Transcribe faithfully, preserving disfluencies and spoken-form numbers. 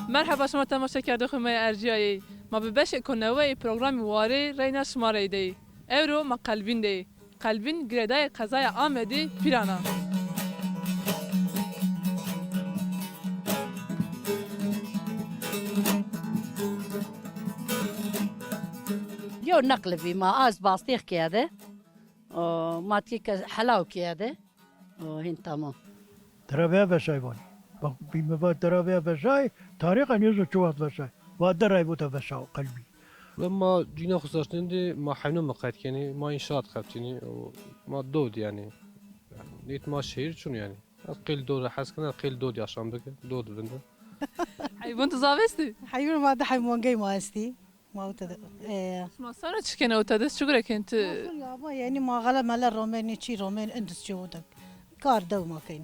Merheba şima temaşekerdoxê ma yê ercîyayê. Ma bi beşêko newe yê programê Warê reyna şima reyde yê. Ewro ma Qelbîn de yê. Qelbîn girêdayê qezaya Amedê Pîran a. Yo neqlibî ma az bastêx kerde. O, ma tikê ke helaw kerde. O, hîn tamam. Dera veya veşay vanî. Bak, bî mi va dera veya veşay, tarîx en yozû çi wext veşay. Va deray vota veşa o Qelbî. Ve ma cîna xo saçnên de ma heyno miqayet kenî, ma înşaat xebtînî, o, ma dod yanî. Yanî, nît ma şehîr çin yanî. Ez qîl dod hes kena, qîl dod yaşam bike, dod vinde. Heywon tu zaf estî? Heywon ma di heywon gey ma estî. Ma uta de, e, Şima sano çi kenê uta de, çi gure kenê ti? Ma xo ya ma, yanî ma xele mele romenî, çî romenî, indis çi uta. Kar dew ma kenî.